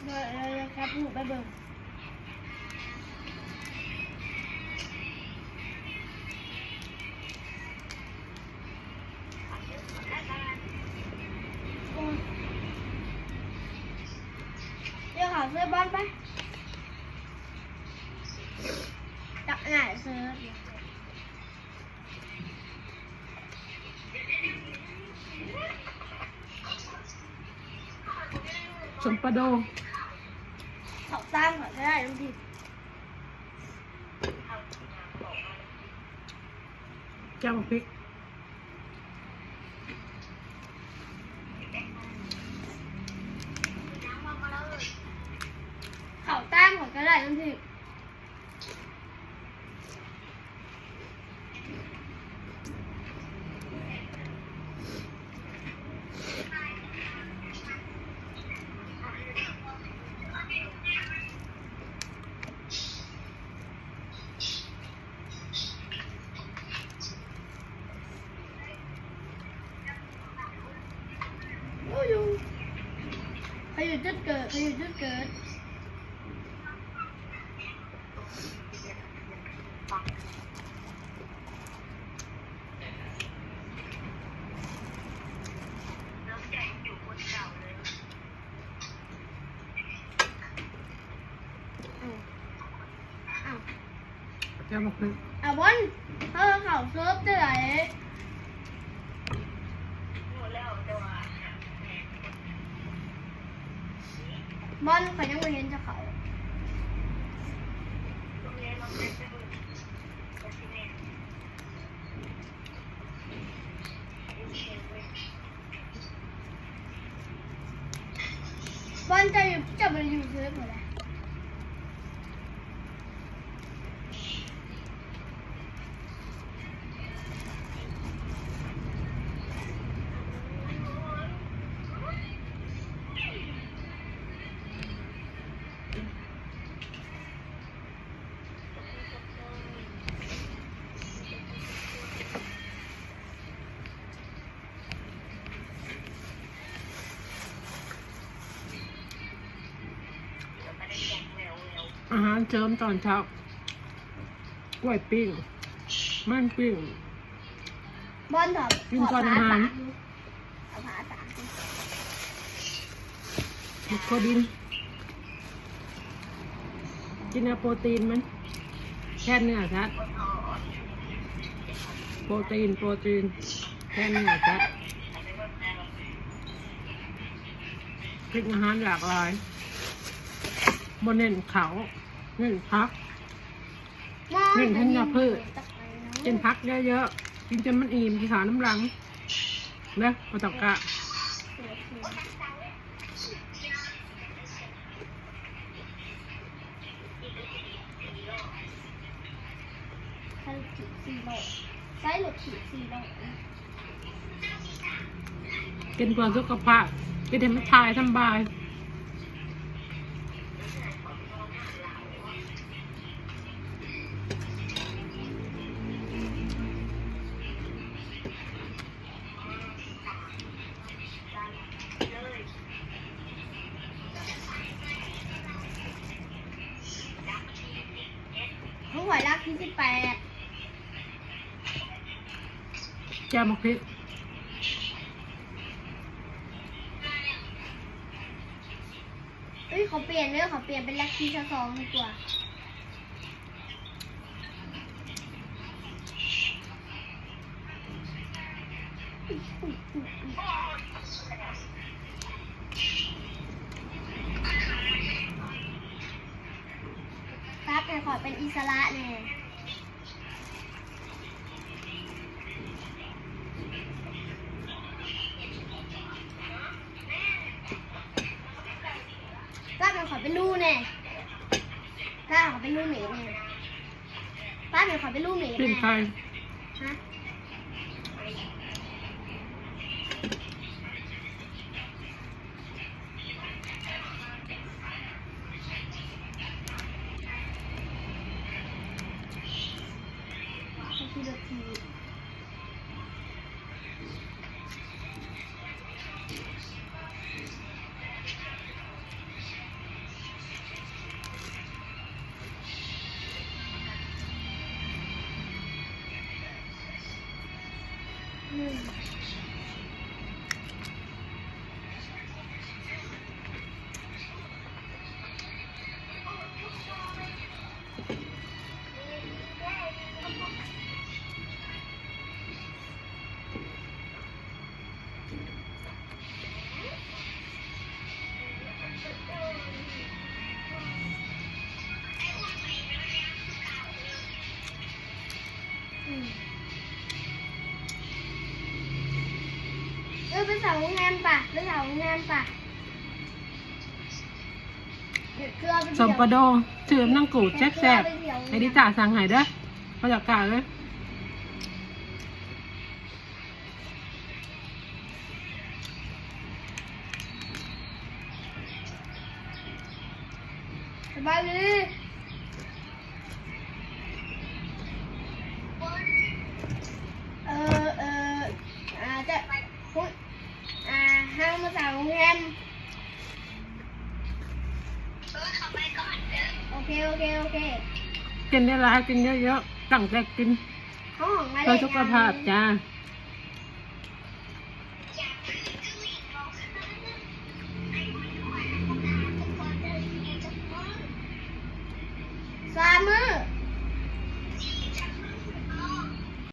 ເບິ່ງ ເອົາແຄັບຫູໄປເບິ່ງ ດຽວເຂົ້າເຊີບອນໄປ ຈັບໜ້າເຊີບ. ສົມປະໂດ ເຂົ້າຕາມຂ້ອຍກໍໄດ້ ແຈ່ວໝາກພິກ ເຂົ້າຕາມຂ້ອຍກໍໄດ້ ນ້ຳພລິກ. ໂອ້ຍ ເຂົາຢູ່ຈຸດເກີດ ເຂົາຢູ່ຈຸດເກີດ. ເອົາ ເອົາ ແຈ່ວໝາກພິກ ເອົາ ບອນ ເອີ ເຂົ້າເສີບຈັ່ງໃດ? ບອນ ຂ້ອຍຍັງບໍ່ເຫັນເຈົ້າເຂົ້າ. ບອນ ເຈົ້າຢູ່ ເຈົ້າບໍ່ໄດ້ຢູ່ເຊີບບໍ່ລະ? ອາຫານເສີມຕອນເຊົ້າ ກ້ວຍປີ້ງ ມັນປີ້ງ ບອນຖອດ ກິນກ່ອນອາຫານ. ເອົາຜ້າຕາກ ໝາກໂຄດິນ ກິນເອົາໂປຣຕີນມັນ ແທນເນື້ອສັດ ໂປຣຕີນ ໂປຣຕີນ ແທນເນື້ອສັດ ກິນອາຫານຫຼາກຫຼາຍ ບໍ່ເນັ້ນເຂົ້າ ເນັ້ນຜັກ ເນັ້ນທັນຍາພືດ ກິນຜັກເຍີະໆ ກິນຈົນມັນອີ່ມ ຊິສານ້ຳຫຼັງເດີ ບໍ່ຕ້ອງກະ ໃຊ້ລົດຖີບສີ່ລໍ້ ໃຊ້ລົດຖີບສີ່ລໍ້. ກິນເພື່ອສຸຂະພາບ ກິນໃຫ້ມັນຖ່າຍສຳບາຍ. ຂອງຂ້ອຍຫຼັກທີສິບແປດ. ແຈ່ວໝາກພິກ ເອີຍ ຂໍປ່ຽນເດີ ຂໍປ່ຽນເປັນຫຼັກທີຊາວສອງດີກວ່າ. ຕັດໃຫ້ຂ້ອຍເປັນອິດສະຫຼະແດ່. ຕັດໃຫ້ຂ້ອຍເປັນລູແດ່ ຕັດໃຫ້ຂ້ອຍເປັນລູເມດແດ່ ຕັດໃຫ້ຂ້ອຍເປັນລູເມດແດ່. ປີ້ງໄກ່ ຮະ? ໄປຂີ່ລົດຖີບ. ເອີ ໄປເຊົ່າໂຮງແຮມປະ ໄປເຊົ່າໂຮງແຮມປະ. ເຮັດເຄືອໄປທ່ຽວ ສົ້ມປາໂດ ຊື່ນາງກູດແຊບໆ ເຮັດເຄືອໄປທ່ຽວ ເອລິຕ້າສັ່ງໃຫ້ເດີ ບໍ່ຢາກກ້າເລີຍ. ສະບາຍດີ. ເອີ ເອີ ອາ ຈະ ອາ ເຮົາມາເຊົ່າໂຮງແຮມ. ໂອເຄ ໂອເຄ ໂອເຄ ກິນໄດ້ຫຼາຍ ກິນເຍາະໆ ຕັ້ງໃຈກິນ ເພື່ອສຸຂະພາບຈ້າ.